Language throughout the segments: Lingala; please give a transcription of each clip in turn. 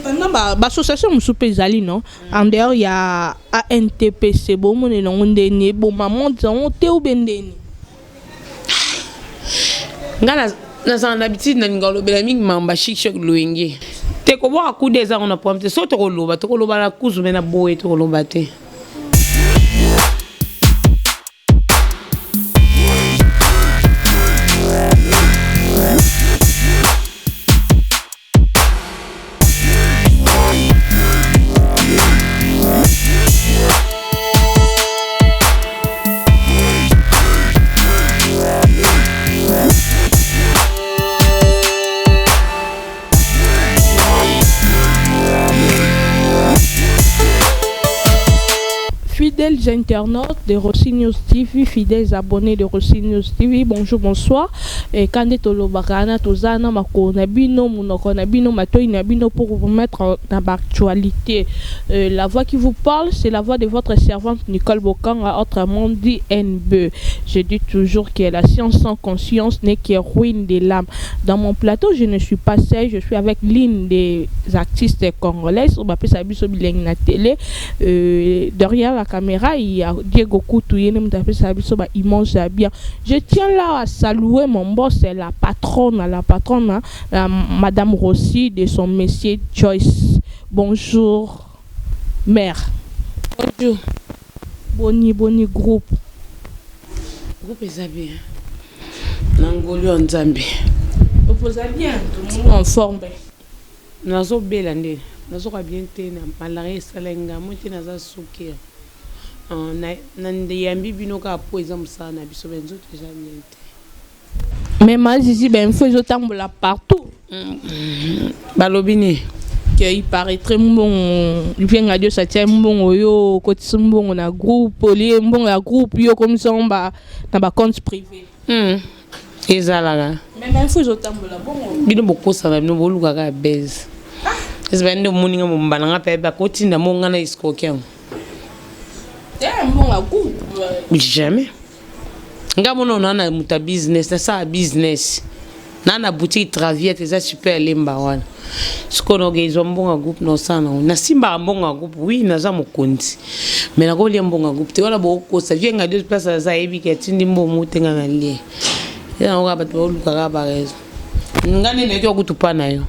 Pendant ba association mosusu mpe ezali non en dehors ya ANTPC, bomonela yango ndeni eboma monde yango te ou bien ndeni? Nga nazala na habitude, nalinga kolobela mingi makambo ya Chic Choc Loyenge te. Kobwaka kude eza ngo na problème te. So tokoloba, tokoloba na kuzu, me na boye tokoloba te. Fidèles internautes de Rossi News TV, fidèles abonnés de Rossi News TV, bonjour, bonsoir. Et quand tolobaka na toza na makolo na bino, monoko na bino, matoi na bino pour vous mettre dans l'actualité. La voix qui vous parle, c'est la voix de votre servante Nicole Bokanga, autrement dit NB. Je dis toujours que la science sans conscience n'est que ruine de l'âme. Dans mon plateau, je ne suis pas seule, je suis avec l'une des artistes congolaises, on appelle ça biso bilengi na télé. Derrière la caméra, il y a Diego Koutou, il y a biso ba image bien. Je tiens là à saluer mon boss, la patronne, hein, la Madame Rossi de son monsieur Joyce. Bonjour, mère. Bonjour. Boni, boni groupe? Groupe eza bien na ngolu ya Nzambe. Vous allez bien, tout le monde en forme? Nazobela nde nazoka bien te, na malaria esala nga mo te, naza suki na yambi bino kaka po eza mosala na biso, be nzoto eza bien te. Mais Mazizi, ben, il faut ezotambola partout. Balobi nini? Que il paraîtrait mbongo vienga Dieu satia mbongo, yo okotisi mbongo na groupe, olie mbongo ya groupe, yo okomisa yango na bacompte privé. Ezalaka. Mais bainfo ezotambola bongo. Bino bokosana, bino bolukaka base eza nde omoninga momba na nga mpe bakotinda mo nga na escroquer yango. Te, mbongo ya groupe. Jamais. Nga mona ona na moto ya business, nasala business na boutique Traviette, eza super lemba wana. Sikoyo naoke ezwa mbongo ya groupe, naosala nango, nasimbaka mbongo ya groupe, oui, naza mokonzi, mais nakolia mbongo ya groupe te. Wana bokokosa. Vienga Dieu place aza, ayebi ke atindi mbongo te, nga na lie eza nango kaka. Bato baolukaka baraison, nga nde nayoki okutu pa na yo.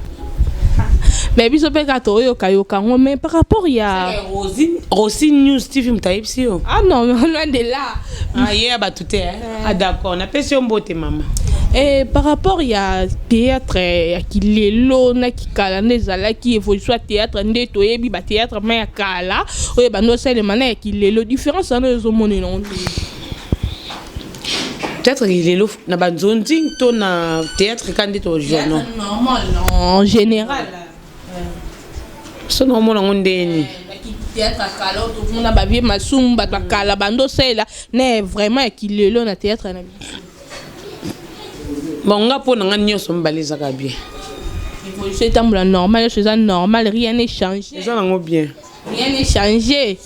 Mais biso mpe kaka toyokayoka yango, mais par rapport ya Rossi News TV moto ayebisi yo? Ah non, loin de là. Ah, ye ya bato te, eh? Ah d'accord, napesi yo mbote, mama. Et par rapport ya théâtre ya kilelo na kikala, nde ezalaki évolution ya théâtre, nde toyebi bathéâtre ma ya kala oyo ebandi osalema na ya kilelo, différence wana ezomonela ngo ndenge? Théâtre lelo na banzonzi to na théâtre ka nde tozwa non? Normal, en général. So naomona yango ndeni? Théâtre ya kala oyo tomona bavie Masumu, bato ya kala bando osalela na vraiment ya kilelo na théâtre na biso. Bon, nga mpo na nga nyonso mibale ezaka bien. Évolution etambola normal, nyonso eza normal, rien n'est changé. Eza nango bien. Rien n'est changé.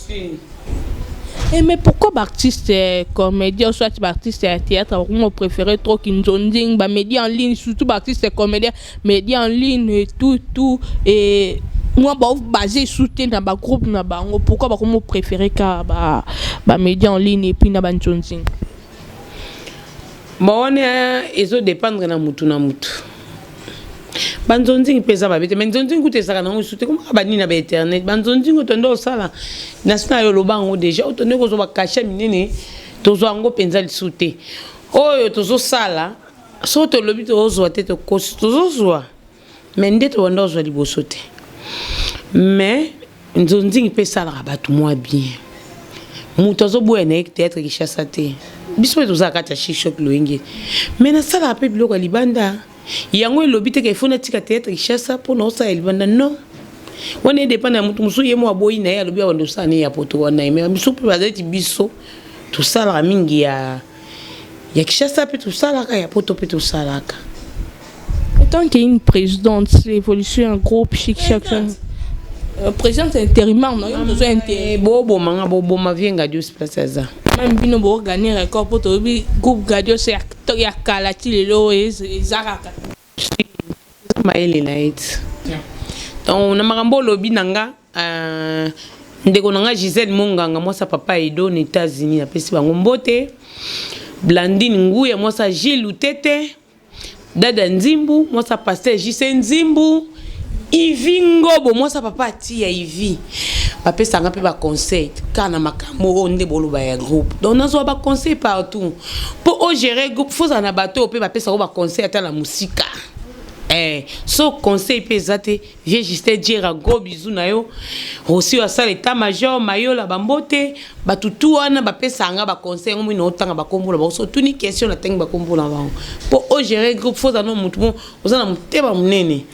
Eh, mais pourquoi baartiste comédien, soit baartiste ya théâtre, bakoma préféré trop kinzonzing, bamédia en ligne, surtout baartiste comédien, média en ligne et tout tout, et moi basé soutien na bagroupe na bango, pourquoi bakoma préféré ka bamédia en ligne et puis na banzonzing? Bon, wana ezodépendre na mutu na mutu. Banzonzingi mpe eza mabe te, mais nzonzingi kutu ezalaka nango lisusu te, komaka banini na bainternet. Banzonzingi oyo tonde osala na si na yo, oloba yango déjà, oyo tonde kozwa bakashe minene, tozwa yango mpenza lisusu te. Oyo tozosala, soki tolobi tozozwa te, tokosi. Tozozwa, mais nde tobanda kozwa liboso te. Mais nzonzingi mpe esalaka bato mwa bien. Moto azoboya na ye théâtre Kinshasa te, biso mpe tozala kati ya Chic Choc Loyenge, mais nasalaka mpe biloko ya libanda. Yango elobi te ke ifo natika théâtre Kinshasa mpo na osala ya libanda, non. Wana edépendre ya motu mosusu. Ye mo aboyi na ye, alobi awanda osala ne ya poto wana ye. Mais biso mpe baza neti biso tosalaka mingi ya Kinshasa mpe tosalaka ya poto mpe tosalaka. En tant qu'une présidente, l'évolution un groupe Chic Choc, présidente intérimaire, non, yo tozo intérim. Boboma nga, boboma vie nga Dios place aza. Même bino bogagner record po toyebi groupe Gadios ya kala ti lelo eza kaka. Eza mayele na ye ti. Donc na makambo olobi na nga euh, ndeko na nga Gisèle Monganga mwasa papa Edo na États-Unis napesi bango mbote. Blandine Nguya mwasa Gilles Lutete, Dada Nzimbu mwasa pasteur JC Nzimbu, Ivy Ngobo mwasa papa Atia Ivy bapesaka nga mpe ba conseil kaka na makambo oyo nde boloba ya groupe. Donc nazwa ba conseil partout mpo o gérer groupe, faut ozala na bato oyo mpe bapesaka ba conseil ata na mosika. Eh, so conseil mpe eza te. Vieux Justin Djera, gros bisous na yo. Rossi oyo asala état major Mayola bambote, bato tu wana bapesaka nga ba conseil yango mino otanga bakombo na bango. So otuni question natangi bakombo na bango. Mpo o gérer groupe faut ozala no motu mo oza na motema monene.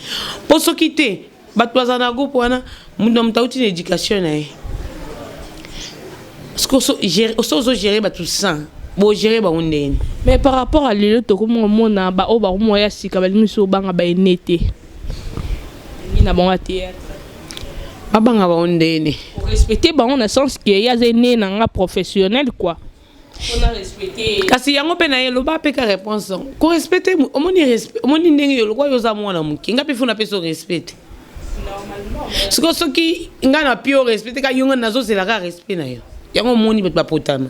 Mpo soki te bato bazala na groupe wana moto na moto auti na éducation na ye. Parce que so ozo gérer bato 100 bo gérer bango ndenge. Mais par rapport à lelo tokomi komona baoyo bakomi ya sika balingi so obanga baene te na bango ya théâtre. Babanga bango ndenge? Respecter bango na sens ke ye aza ene na nga professionnel quoi. Kasi yango mpe na ye loba mpe ka réponse korespecte. Omoni respect, omoni ndenge yo lokwa yo oza mwana moke, nga mpe fo napesa respect te. Sikoyo soki nga na pio respect te ka yo, nga nazozela ka respect na yo. Yango omoni bato bapotana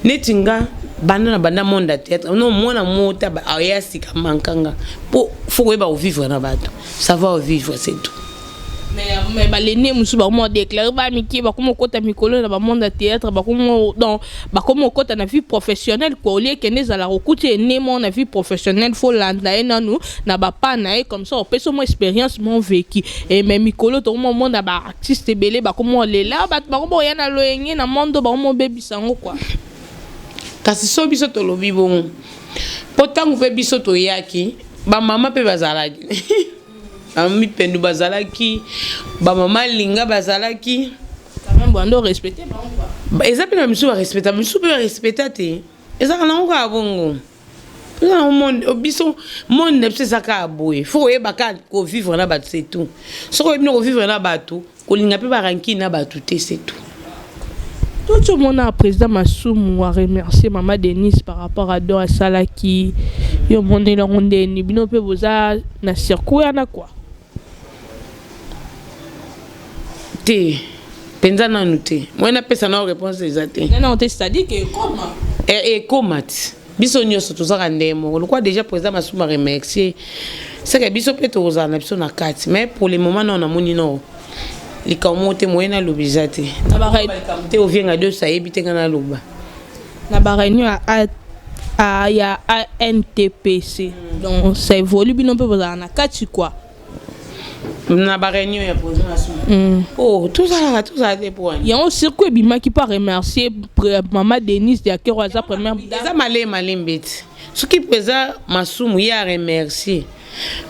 neti nga banda na banda monde ya théâtre no mwana mota aya sika mankanga mpo fo koyeba kovivre na bato, savoir vivre, c'est tout. Mais balene mosusu bakoma odéclare bamike, bakoma okota mikolo na bamonde ya théâtre, bakoma donc bakoma okota na vie professionnelle quoi. Olie ekende ezalaka okuti ene mo na vie professionnelle, fo landa ye nanu na bapa na ye, comme ça opesi mo expérience mo vécu. E mais mikolo tokoma omona baartiste ebele bakoma olela bato, bakoma oya na loyenge na monde, bakoma obebisa yango quoi. Kasi so biso tolobi bongo mpo ntango mpe biso toyaki, bamama mpe bazalaki, bamipendu bazalaki, bamama linga bazalaki. Bando respecte bango quoi. Eza mpe na misusu barespecta, misusu mpe barespecta te. Ezalaka nango kaka bongo. Eza nango monde biso, monde na biso eza kaka boye. Fo koyeba kaka kovivre na bato, c'est tout. Soki oyebi na kovivre na bato, kolinga mpe barankine na bato te, c'est tout. Tout omona président Masumu a remercier mama Denise par rapport à don asalaki. Yo mondeli yango ndeni? Bino mpe boza na circuit wana quoi. Te, mpenza nanu te. Moye napesa nao réponse eza te. Non te, c'est-à-dire que ekoma. Ekoma ti biso nyonso tozaka ndenge moko. Lokwa déjà président Masumu aremercier, seke biso mpe tokozala na biso na kati. Mais pour le moment nao namoni nao likambo moko te. Moye naloba eza te, likambo te. Ovienga nyonso ayebi te, nga naloba. Na baréunion ya ANTPC, donc ça évolue, bino mpe bozala na kati quoi. Na baréunion ya président Masumu? Oh, tozalaka, tozala te po wani. Yango circuit ebimaki mpo remercier mama Denise Diakero, aza première dame. Eza malemi malembe ti soki président Masumu ye aremercier,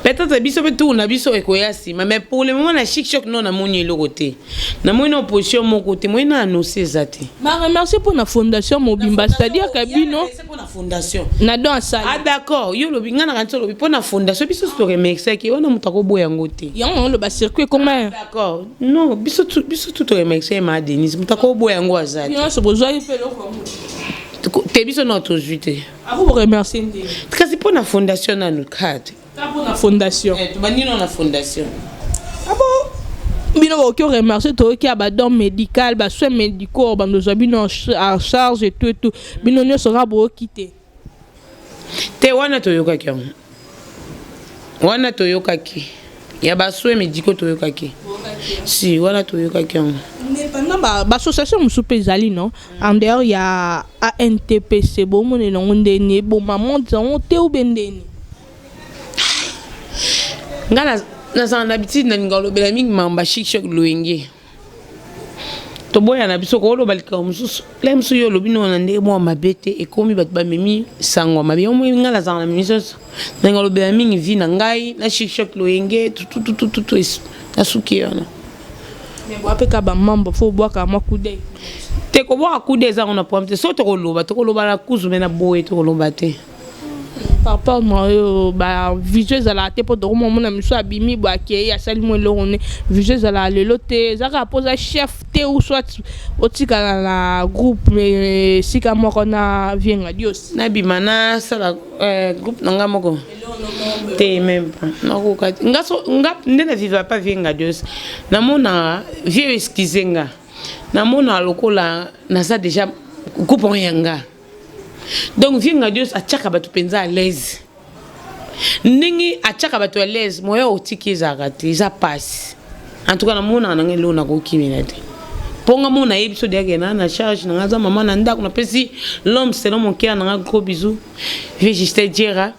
peut-être biso mpe tour na biso ekoya nsima. Mais pour le moment na Chic Choc no namoni eloko te, namoni na opposition moko te. Moye na annonce eza te. Ma remercier mpo na fondation mobimba, c'est-à-dire que bino mpo na fondation. Na don asali. Ah d'accord, yo olobi, ngai nakanisi olobi mpo na fondation. Biso so toremerciaki wana, moto akoboya yango te. Yango oloba circuit ekoma. D'accord, non, biso tu toremercie ma Denise, moto akoboya yango aza te. Nyonso bozwaki mpe eloko yango? Te, biso no tozwi te. Ako boremercier nde. Kasi mpo na fondation nanu kate. Ka mpo na fondation. Tobandi no na fondation. Abo bino bokoki oremercier, toyoki ya badon médical, basoins médicaux bando ozwa bino en charge et tout et tout. Bino nyonso kaka boyoki te? Te, wana toyokaki yango, wana toyokaki ya basoins médicaux, toyokaki si wana toyokaki yango. Mais pendant baassociation mosusu mpe ezali non en dehors ya ANTPC, bomonela yango ndeni? Eboma monde yango te ube ndeni? Nga nazala na habitude, nalinga kolobela mingi mamba Chic Choc Loyenge. Toboya na biso koloba likambo mosusu le mosusu. Yo olobi no na ndenge mwa mabe te, ekomi bato bamemi sango ya mabe. Yango nga nazala na miso, nalinga kolobela mingi vie na ngai na Chic Choc Loyenge tututututu, nasuki wana. Mais boapeka bamembre, fo obwaka mwa kude. Te, kobwaka kude eza ngo na problème te. So tokoloba, tokoloba na kuzu, me na boye tokoloba te. Par rapport na oyo bavision ezalaka te, mpo tokomomona miso abimi boye, akei, asali mo eloko ne. Vision ezalaka lelo te, eza kaka mpo oza chef te ou soit otikala na groupe esika moko na vieux Ngadios. Nabima, nasala groupe na nga moko te, même pas nakoka te. Nga so nga nde na viva pa vieux Ngadios, namona vieux, excuse nga, namona lokola naza déjà groupe oyo ya nga. Donc vieux Ngadios atiaka bato mpenza à l'aise. Ndenge atiaka bato à l'aise, moya otiki ezalaka te, eza pasi. En tout cas, namonaka nanga eloko nakokimela te, mpo nga mona nayebi so deyake na charge nanga, aza mama na ndako. Napesi l'homme selon mon cœur nanga gros bisou, vieux Justin Diera.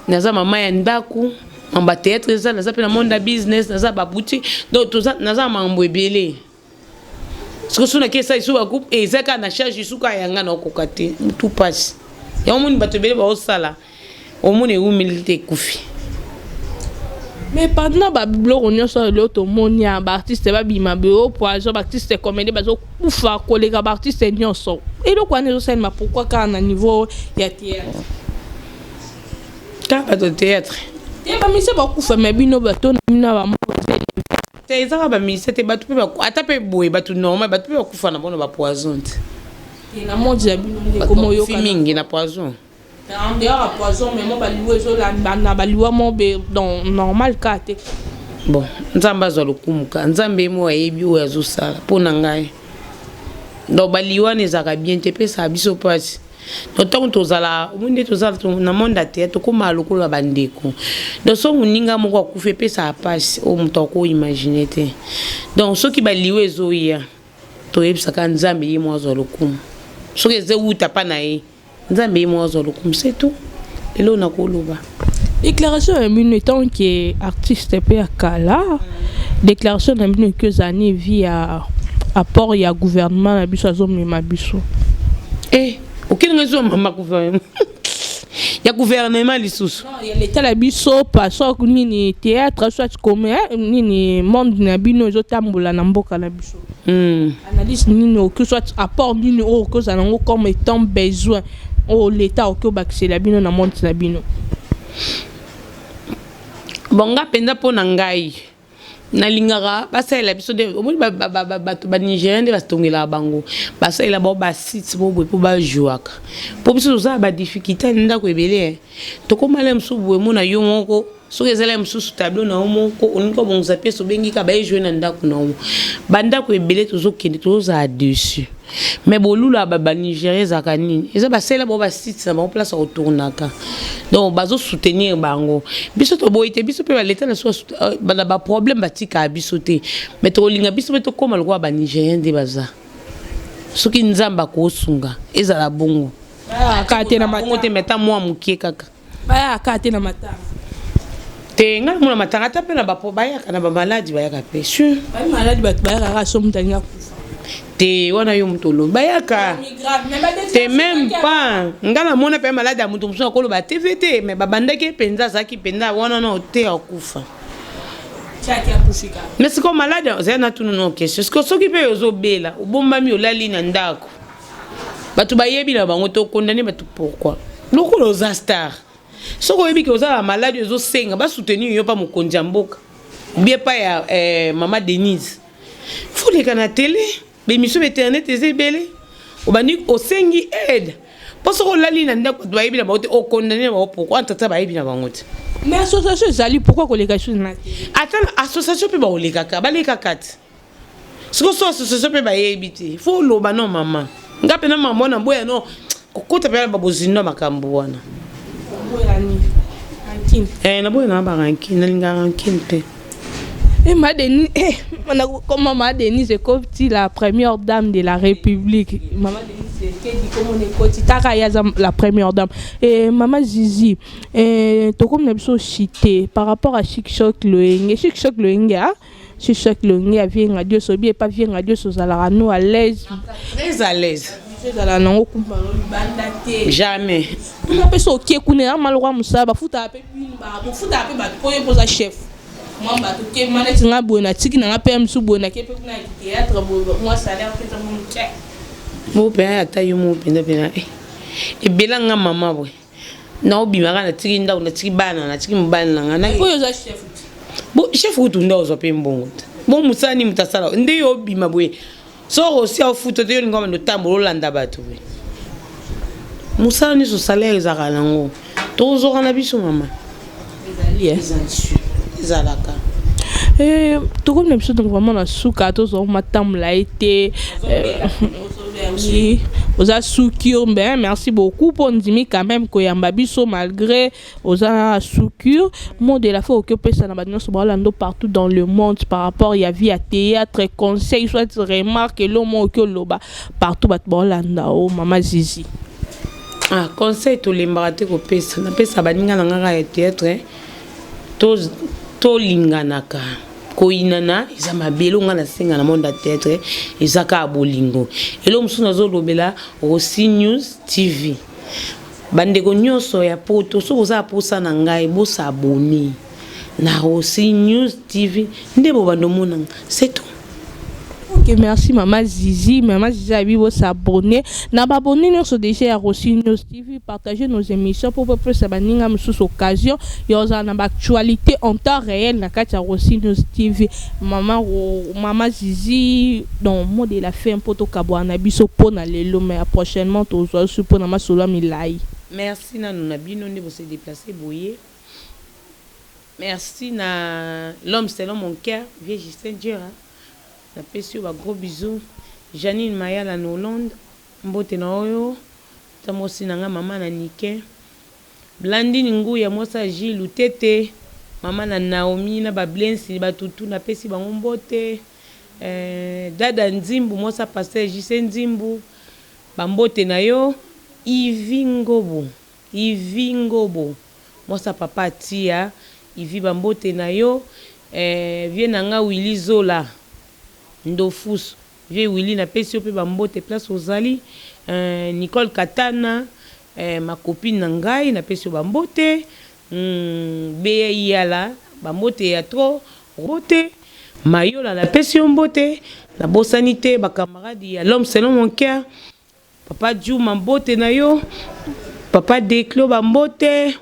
Naza mama ya ndako, mambo ya théâtre eza, naza mpe na monde ya business, naza baboutique, donc toza, naza mambo ebele. Soki so naki esala lisusu bagroupe, eza kaka na charge lisusu kaka yanga, naokoka te, mutu pasi yango. Moni bato ebele baosala, omoni ewumeli te, ekufi. Mais pendant babiloko nyonso lelo tomoni ya baartiste babima boye, poison, baartiste comédie bazokufa koleka baartiste nyonso, eloko wana ezosalema pourquoi kaka na niveau ya théâtre? Kaka bato théâtre? Te, bamusicien bakufa, mais bino bato na bino bamoko. Te, eza kaka bamusicien te. Bato mpe, ata mpe boye, bato normal, bato mpe bakufa na bona bapoison te. Na monde ya bino nde bato bakufi mingi na poison. En dehors ya poison, mais mo baliwa ezolanda na baliwa mo be donc normal kaka te. Bon, Nzambe azwa lokumu ka Nzambe ye mo ayebi oyo azosala mpo na ngai. Donc baliwa wana ezalaka bien te, epesaka biso mpasi. Donc ntango tozala, omoni nde tozala na monde ya théâtre, tokómaa lokola bandeko. Donc so moninga moko akufi, epesaka mpasi oyo moto akoimagine te. Donc soki baliwa ezoya, toyebisaka Nzambe ye mo azwa lokumu. Soki eza ewuta mpa na ye, Nzambe ye mo azwa lokumu, c'est tout lelo nakoloba. Déclaration ya bino étant que artiste mpe ya kala, déclaration na bino eke ezala ni vie ya apport ya gouvernement na biso azomema biso? Eh, okende nga ezomama gouvernement ya gouvernement lisusu? Ya leta na biso, paso nini, théâtre soit comme nini, monde na bino ezotambola na mboka na biso. Analyse nini oki, soit apport nini oyo okozala nango comme étant besoin oyo leta oki obakisela bino na monde na bino? Bon, nga mpenza, mpo na ngai, nalingaka basalela biso nde omoni bato banigérien nde batongelaka bango, basalela bango basite mo boye mpo bajouaka, mpo biso toza na badifficulté ya ndako ebele. Tokomala mosusu boye, mona yo moko, soki ezali mosusu tableau na yo moko, olingi kobongisa pièce, obengi ka baejouer na ndako na yo. Bandako ebele tozokende, tozozala dessus. Mais bolula banigérien ezalaka nini? Eza basalela bango basite na bango, place ya kotournaka, donc bazosoutenir bango. Biso toboyi te, biso mpe baleta na biso na baproblème, batikaka biso te. Mais tokolinga biso mpe tokóma lokola banigérien nde baza. Soki Nzambe akosunga, ezala bongo. Bayaka te na bongo te, mais ata mwa mokie kaka. Bayaka te na matanga? Te, ngai namona matanga, ata mpe na bapo bayaka na bamaladi, bayaka mpe sur. Bayi maladi, bato bayaka kaka so moto alingi akufa. Te, wana yo moto olobi bayaka te, même pas. Ngai namona mpe maladi ya moto mosusu, akoloba tv te, mais babandaki mpenza, azalaki mpenza wana na te akufa. Tiaki akufi kaka. Mais sikoyo maladi ozali na tunu no question. Sikoyo soki mpe ozobela, obombami, olali na ndako, bato bayebi na bango, tokondane bato pourquoi? Lokola oza star, soki oyebi ke oza na maladi, ezosenga basoutenir yo mpa mokonzi ya mboka, bien pa ya mama Denise, foleka na télé, bémission internet eza ebele, obandi osengi aide. Mpo soki olali na ndako, bato bayebi na bango te, okondane na bango pourquoi? Antata bayebi na bango te. Mais association ezali, pourquoi koleka susu na te? Ata na association mpe bakolekaka, balekaka te. Sikoyo so association mpe bayebi te, fo oloba no mama. Nga mpe na mama wana boya no kokota mpe na babozindo ya makambo wana. Boyani rancune? Eh, naboya na barancune, nalingaka rancune te. Et ma Denise, eh, comme ma Denise ekoti la première dame de la République. Maman Denise ekedi comme on ekoti taka yaza la première dame. Et maman Zizi, eh, tokomi na biso cité par rapport à Chic Choc Loenge. Chic Choc Loenge, ah, Chic Choc Loenge a vienga Dieu so bien pas vienga Dieu so zalaka nous à l'aise. Très à l'aise. Ezala nango kumba libanda te. Jamais. Kuna mpe so okie kuna ya malokwa mosala, bafutaka mpe bino, bafutaka mpe bato mpo yo mpoza chef mwa bato ke ma neti nga boye, natiki nanga mpe mosu boye, nake mpe kuna ya théâtre boye, mwa salaire mpe eza moke. Mo mpenza, ata yo mo mpenza mpenza ebelanga mama boye. Naobimaka, natiki ndako, natiki bana, natiki mobali na nga. Oyo oza chef. Bo chef kutu nde ozwa mpe mbongo te. Bo mosala nini moto asala nde yo obima boye? Soko osi aofuta te, yo olinga bando otambola, olanda bato boye. Mosala nyonso, salaire ezalaka nango, tozwaka na biso, mama. Ezali. Ezalaka. Tokomi na biso donc vraiment na suka. Tozwa matambola ye te, oza sukure. Mais merci beaucoup mpo ndimi quand même koyamba biso malgré oza sukure. Mot de la fin okoki opesa na bato nyonso baolanda partout dans le monde par rapport ya vie ya théâtre, conseil soit remarque, elomo okoki oloba partout bato baolanda o, Mama Zizi. Ah, conseil tolembaka te kopesa. Napesa baninga na ngaka ya théâtre, tolinganaka. Koyinana eza mabe. Eloko nga nasenga na monde ya théâtre eza kaka bolingo. Eloko mosusu nazolobela, Rosi News TV, bandeko nyonso ya Poto, soki oza posa na ngai, bos'abonner na Rosi News TV nde bobanda omonanga, c'est tout. Ok, merci Mama Zizi. Mama Zizi abi s'abonner. Na abonné nyonso déjà ya Rossi News TV, partagez nos émissions pour plus baninga mosusu occasion ya ozala na actualité en temps réel na kati ya Rossi News TV. Mama Zizi, donc mot de la fin mpo tokabwana na biso mpo na lelo, mais prochainement tozwa su mpo na masolo ya milai. Merci nanu na bino nde bose déplacer boye. Merci na l'homme selon mon cœur, vieux Justin Djera, napesi yo bagros bisous. Janine Mayala na Hollande, mbote na oyo ta mwasi na nga, mama na Nike Blandine Nguya, mwasi ya Gilles Tete, mama na Naomi na Bablensi, batutu napesi bango mbote. Dada Nzimbu, mwasi ya pasteur Jise Nzimbu, bambote na yo. Ivi Ngobo, Ivi Ngobo, mwasi ya papa Atia Ivi, bambote na yo. Vieux na nga Willi Zola Ndofusu, vieux Willi, napesi yo mpe bambote place ozali. Nicole Katana, ma copine na ngai, napesi yo bambote. Beya Iyala, bambote ya trop mbote. Mayola, napesi yo mbote. Nabosani te bacamarade ya l'homme selon mon cœur, papa Juma, mbote na yo. Papa Declo, bambote.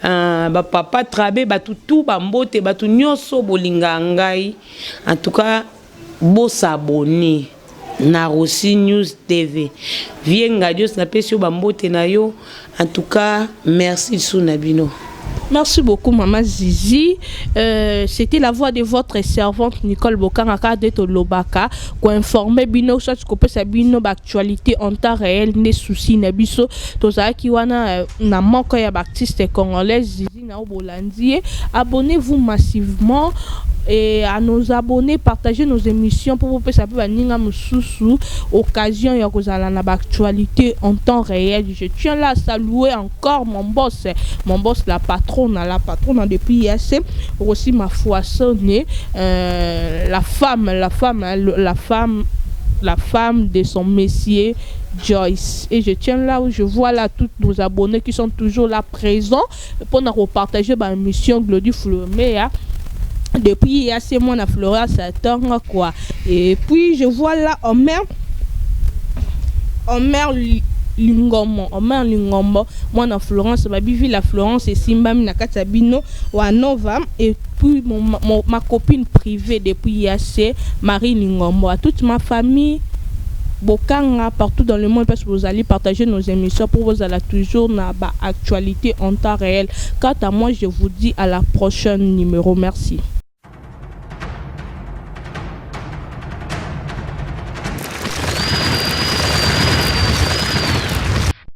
Bapapa Trabe, bato tu bambote, bato nyonso bolingaka ngai. En tout cas, bos'abonner na Rossi News TV. Vieux Ngadios, napesi yo bambote na yo. En tout cas, merci lisusu na bino. Merci beaucoup, Maman Zizi. C'était la voix de votre servante Nicole Bokangaka de Tolobaka, pour informer bino, soit kopesa bino actualité en temps réel, ne souci na biso. Tozalaki wana na moko ya artiste congolais Zizi na bolandi. Abonnez-vous massivement et à nos abonnés, partagez nos émissions pour vous pesa baninga mususu occasion ya kozala na actualité en temps réel. Je tiens là à saluer encore mon boss, la patronne depuis IAC, aussi ma foisonné, la femme, la femme, hein, la femme, la femme de son messier Joyce. Et je tiens là où je vois là tous nos abonnés qui sont toujours là présents pour nous repartager ma mission. Glody Flomea depuis IAC, moi na Flora Satan quoi. Et puis je vois là Omer, Omer Lingombo, Omer Lingombo, moi na Florence, babivi la Florence et Simbami na kati ya bino wa Nova. Et puis ma copine privée depuis IAC, Marie Lingombo, à toute ma famille Bokanga partout dans le monde, parce que vous allez partager nos émissions pour vous aller toujours dans la actualité en temps réel. Quant à moi, je vous dis à la prochaine numéro. Merci.